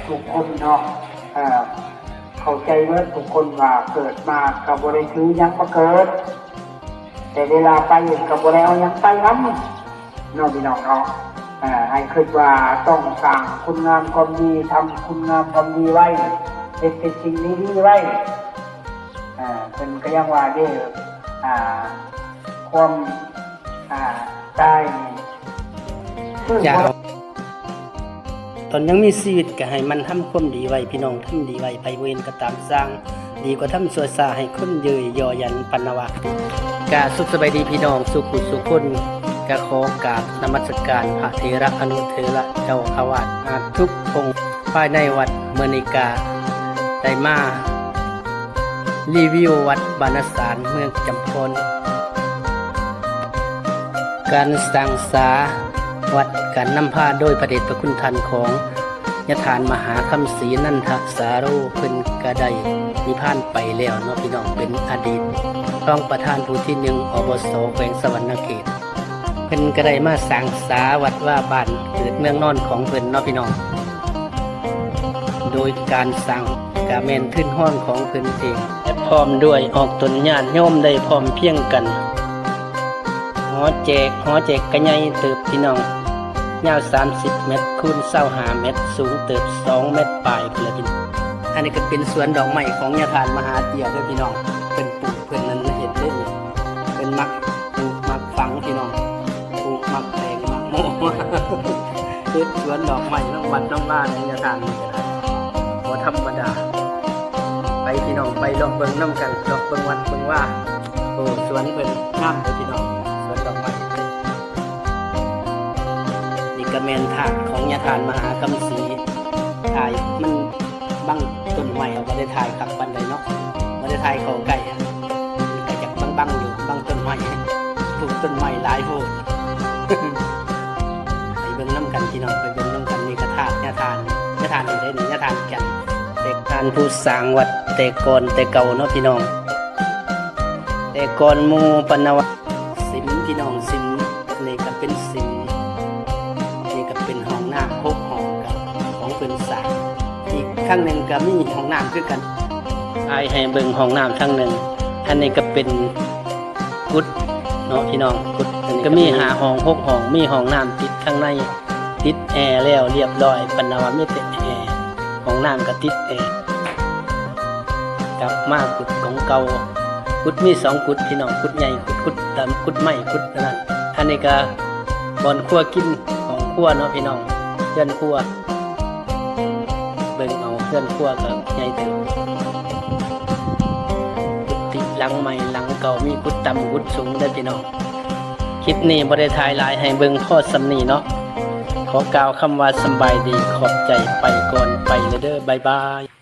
ທຸກຄົນເນາະ ເອີ ເຂົ້າໃຈເໝິດທຸກຄົນວ່າເກີດມາກໍບໍ່ໄດ້ຖືຫຍັງມາເກີດ ແຕ່ເວລາໄປກໍບໍ່ໄດ້ເອົາຫຍັງໄປນຳເນາະ ພີ່ນ້ອງເນາະ. ເອີ ໃຫ້ຄິດວ່າຕ້ອງສ້າງຄຸນງາມຄວາມດີ ທຳຄຸນງາມຄວາມດີໄວ້ ເຮັດແຕ່ສິ່ງດີໆໄວ້. ເອີ ເພິ່ນກໍຍັງວ່າເດ້ ອ່າ ຄວາມ ອ່າ ຕາຍນີ້ ຄື ຢ່າ ຕອນຍັງມີຊີວິດກໍໃຫ້ໝັ່ນທຳຄວາມດີໄວ້ ພີ່ນ້ອງ, ທຳດີໄວ້ໄປ ບໍ່ເຫັນກໍຕາມຊ່າງ ດີກວ່າທຳຊົ່ວຊ້າໃຫ້ຄົນເຍີ້ຍຍໍຢັນ ເພິ່ນວ່າ. ກະສຸກສະບາຍດີພີ່ນ້ອງສູ່ຜູ້ສູ່ຄົນ, ກະຂໍກາບນະມັດສະການພະເຖລະອະນຸເຖລະເຈົ້າອາວາດ ອາ ທຸກອົງພາຍໃນວັດ. ມື້ນີ້ກະໄດ້ມາ ຣີວິວວັດບ້ານນາສານ ເມືອງຈຳພອນ. ການສ້າງສາວັດການນຳພາໂດຍພະເດດພະຄຸນທ່ານຂອງຍາທ່ານມະຫາຄຳສີ ນັນທະສາໂລ ເພິ່ນກະໄດ້ນິພານໄປແລ້ວເນາະ ພີ່ນ້ອງ, ເປັນອະດີດຮອງປະທານຜູ້ທີໜຶ່ງ ອບສ ແຂວງສະຫວັນນະເຂດ. ເພິ່ນກໍໄດ້ມາສ້າງສາວັດວາບ້ານເກີດເມືອງນອນຂອງເພິ່ນເນາະ ພີ່ນ້ອງ, ໂດຍການສ້າງກະແມ່ນທຶນຮອນຂອງເພິ່ນເອງ ແລະ ພ້ອມດ້ວຍອອກຕົນຍາດໂຍມໄດ້ພ້ອມພຽງກັນ. ຫໍແຈກ, ຫໍແຈກກະໃຫຍ່ເຕີບ ພີ່ນ້ອງ, ຍາວສາມສິບແມັດຄູນຊາວຫ້າແມັດ, ສູງເຕີບສອງແມັດປາຍພຸ້ນລະ ພີ່ນ້ອງ. ອັນນີ້ກໍເປັນສວນດອກໄມ້ຂອງຍາທ່ານມະຫາເຕ້ຍເດີ ພີ່ນ້ອງ, ເພິ່ນປູກ ເພິ່ນນັ້ນເຮັດເດ້. ເພິ່ນມັກປູກມັກຝັງ ພີ່ນ້ອງ, ປູກມັກແຕງມັກໂມ ເຮັດສວນດອກໄມ້ນຳວັດນຳວາໃນຍາທ່ານນີ້ກໍໄດ້ ບໍ່ທຳມະດາ. ໄປ ພີ່ນ້ອງ, ໄປເລາະເບິ່ງນຳກັນ, ເລາະເບິ່ງວັດເບິ່ງວາ. ໂອ້ ສວນເພິ່ນງາມເດີ ພີ່ນ້ອງ, ສວນດອກໄມ້. ນີ້ກໍແມ່ນທາດຂອງຍາທ່ານມະຫາຄຳສີ, ຖ່າຍມັນ ບັງຕົ້ນໄມ້ ເຮົາບໍ່ໄດ້ຖ່າຍຄັກປານໃດເນາະ, ບໍ່ໄດ້ຖ່າຍເຂົ້າໃກ້, ກໍຢາກບັງໆຢູ່ ບັງຕົ້ນໄມ້, ປູກຕົ້ນໄມ້ຫຼາຍໂພດ. ໄປເບິ່ງນຳກັນ ພີ່ນ້ອງ, ໄປເບິ່ງນຳກັນ. ນີ້ກໍທາດຍາທ່ານ, ຍາທ່ານນີ້ເດ້ ນີ້ຍາທ່ານແກ່ນ, ແຕ່ທ່ານຜູ້ສ້າງວັດແຕ່ກ່ອນແຕ່ເກົ່າເນາະ ພີ່ນ້ອງ. ແຕ່ກ່ອນໝູ່ເພິ່ນວ່າ ສິມ ພີ່ນ້ອງ, ສິມ, ອັນນີ້ກໍເປັນສິມ, ນີ້ກໍເປັນຫ້ອງນ້ຳຫົກຫ້ອງ ກໍຂອງເພິ່ນສ້າງ. ອີກທາງໜຶ່ງກໍມີຫ້ອງນ້ຳຄືກັນ, ອາຍໃຫ້ເບິ່ງຫ້ອງນ້ຳທາງໜຶ່ງ. ອັນນີ້ກໍເປັນກຸດເນາະ ພີ່ນ້ອງ, ກຸດ ອັນນີ້ກໍມີຫ້າຫ້ອງຫົກຫ້ອງ, ມີຫ້ອງນ້ຳຕິດທາງໃນ. ຕິດແອແລ້ວລຽບຮ້ອຍ, ເພິ່ນວ່າມີແຕ່ແອ, ຫ້ອງນ້ຳກໍຕິດແອ. ກັບມາກຸດຂອງເກົ່າ, ກຸດມີສອງກຸດ ພີ່ນ້ອງ, ກຸດໃຫຍ່ ກຸດ ກຸດດຳ, ກຸດໄມ້ ກຸດອັນນັ້ນ. ອັນນີ້ກໍບ່ອນຄົວກິນ, ຫ້ອງຄົວເນາະ ພີ່ນ້ອງ, ເຮືອນຄົວ. ເບິ່ງເອົາ, ເຮືອນຄົວກໍໃຫຍ່ເຕີບ. ກຸດຕິຫຼັງໃໝ່ ຫຼັງເກົ່າ, ມີກຸດຕ່ຳ ກຸດສູງເດີ ພີ່ນ້ອງ. ຄລິບນີ້ບໍ່ໄດ້ຖ່າຍຫຼາຍ, ໃຫ້ເບິ່ງພໍສ່ຳນີ້ເນາະ. ຂໍກ່າວຄຳວ່າສຳບາຍດີ, ຂອບໃຈ, ໄປກ່ອນ, ໄປແລ້ວເດີ, ບາຍບາຍ.